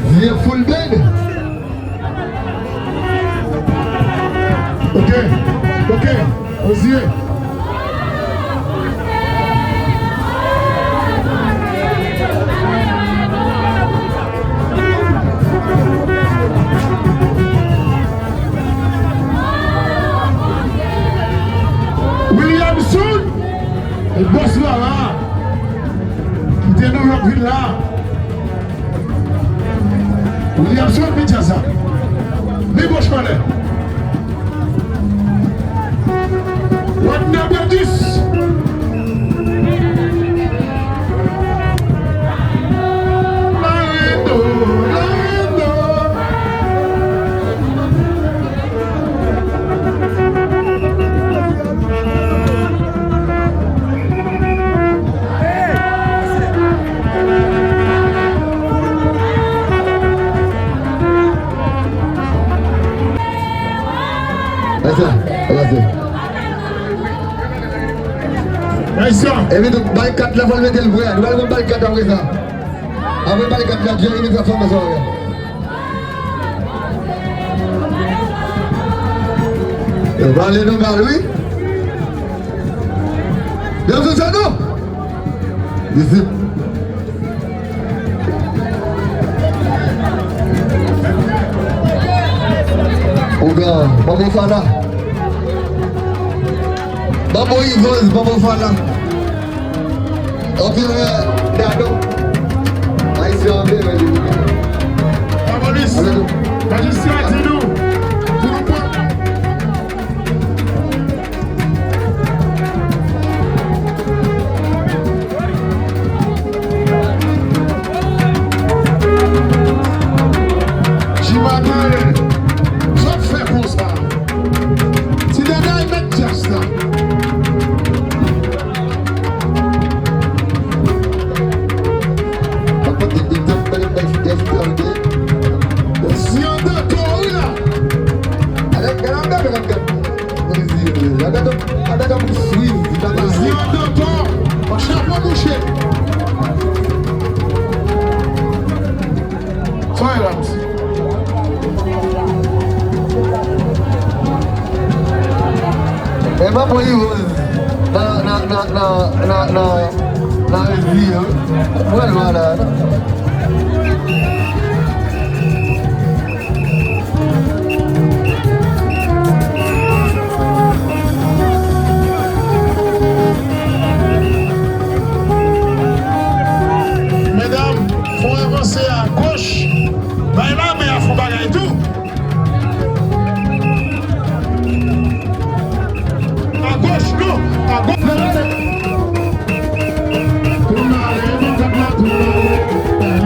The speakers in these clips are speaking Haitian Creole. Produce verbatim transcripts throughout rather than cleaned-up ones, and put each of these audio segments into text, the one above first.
Zye full band. Ok, ok, Ozye. Williamson, e bòs la la, ki te New York vin la. Williamson, men djaz la. Men gòch anlè. Wadner Berdus. Marendo, Marendo. Esa, esa. Esa. Epi tou, bal kat la, fò l mete l vre. Nou pral pran bal kat apre sa. Apre bal kat la, Jerry met sa fòmasyon an. Yo pale nou mal, wi. Yo sou sa, non? Isit. Ougan, Bòbò Fala. Bòbò Ivoz, Bòbò Fala. Anperè Dado. Ayisyen anperè li. Lapolis, majistra di nou, di nou pran. Jimane, sa w fè konsa? Ti Dada, mèt djaz la. Zyan Dantor, wi la. Gade, gade, gade, gade. Zyan Dantor, chapo mouche. Soyez là, monsieur. E pa bon, Ivoz, nan, nan, nan, nan, nan, nan, nan rezi, wi. Mwen lwa la, non. Medam, fò avanse a goch. Bay la men a fon bagay tou. A goch, non, a goch. Tounen ale, matant la, tounen ale.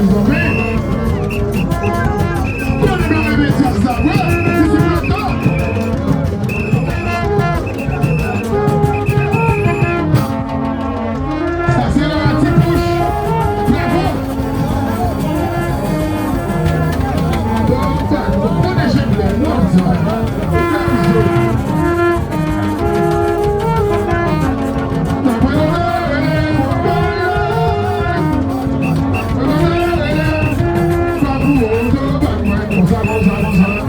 Bon nimewo repetityon sa vre, disip lontan. Sa se Laura Tipouch. Bravo. Bon, bon, bon, bon, bon, bon, bon.